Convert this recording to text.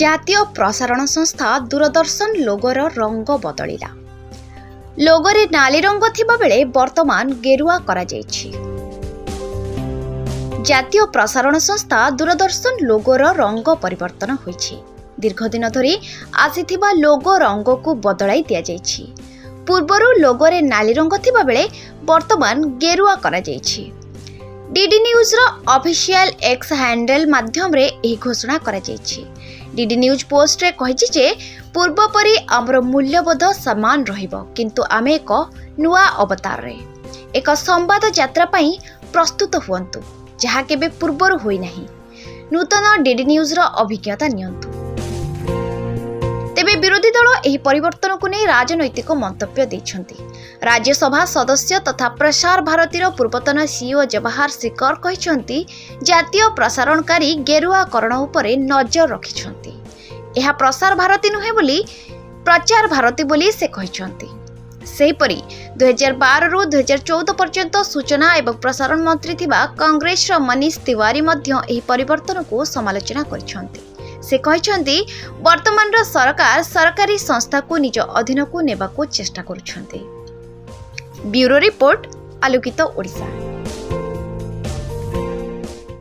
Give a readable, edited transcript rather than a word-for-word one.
ଜାତୀୟ ପ୍ରସାରଣ ସଂସ୍ଥା ଦୂରଦର୍ଶନ ଲୋଗୋର ରଙ୍ଗ ବଦଳିଲା। ଲୋଗୋରେ ନାଲି ରଙ୍ଗ ଥିବାବେଳେ ବର୍ତ୍ତମାନ ଗେରୁଆ କରାଯାଇଛି। ଜାତୀୟ ପ୍ରସାରଣ ସଂସ୍ଥା ଦୂରଦର୍ଶନ ଲୋଗୋର ରଙ୍ଗ ପରିବର୍ତ୍ତନ ହୋଇଛି। ଦୀର୍ଘଦିନ ଧରି ଆସିଥିବା ଲୋଗୋ ରଙ୍ଗକୁ ବଦଳାଇ ଦିଆଯାଇଛି। ପୂର୍ବରୁ ଲୋଗୋରେ ନାଲି ରଙ୍ଗ ଥିବାବେଳେ ବର୍ତ୍ତମାନ ଗେରୁଆ କରାଯାଇଛି। ଡିଡି ନ୍ୟୁଜ୍ର ଅଫିସିଆଲ ଏକ୍ସ ହ୍ୟାଣ୍ଡେଲ ମାଧ୍ୟମରେ ଏହି ଘୋଷଣା କରାଯାଇଛି। ଡିଡି ନ୍ୟୁଜ୍ ପୋଷ୍ଟରେ କହିଛି ଯେ ପୂର୍ବ ପରି ଆମର ମୂଲ୍ୟବୋଧ ସମାନ ରହିବ, କିନ୍ତୁ ଆମେ ଏକ ନୂଆ ଅବତାରରେ ଏକ ସମ୍ବାଦ ଯାତ୍ରା ପାଇଁ ପ୍ରସ୍ତୁତ ହୁଅନ୍ତୁ, ଯାହା କେବେ ପୂର୍ବରୁ ହୋଇନାହିଁ। ନୂତନ ଡିଡି ନ୍ୟୁଜ୍ର ଅଭିଜ୍ଞତା ନିଅନ୍ତୁ। ତେବେ ବିରୋଧୀ ଦଳ ଏହି ପରିବର୍ତ୍ତନକୁ ନେଇ ରାଜନୈତିକ ମନ୍ତବ୍ୟ ଦେଇଛନ୍ତି। ରାଜ୍ୟସଭା ସଦସ୍ୟ ତଥା ପ୍ରସାର ଭାରତୀର ପୂର୍ବତନ ସିଇଓ ଜବାହର ଶିକର କହିଛନ୍ତି, ଜାତୀୟ ପ୍ରସାରଣକାରୀ ଗେରୁଆକରଣ ଉପରେ ନଜର ରଖିଛନ୍ତି। ଏହା ପ୍ରସାର ଭାରତୀ ନୁହେଁ ବୋଲି ପ୍ରଚାର ଭାରତୀ ବୋଲି ସେ କହିଛନ୍ତି। ସେହିପରି 2012ରୁ 2014 ପର୍ଯ୍ୟନ୍ତ ସୂଚନା ଏବଂ ପ୍ରସାରଣ ମନ୍ତ୍ରୀ ଥିବା କଂଗ୍ରେସର ମନୀଷ ତିୱାରୀ ମଧ୍ୟ ଏହି ପରିବର୍ତ୍ତନକୁ ସମାଲୋଚନା କରିଛନ୍ତି। ସେ କହିଛନ୍ତି, ବର୍ତ୍ତମାନର ସରକାର ସରକାରୀ ସଂସ୍ଥାକୁ ନିଜ ଅଧୀନକୁ ନେବାକୁ ଚେଷ୍ଟା କରୁଛନ୍ତି। ବ୍ୟୁରୋ ରିପୋର୍ଟ, ଆଲୋକିତ ଓଡ଼ିଶା।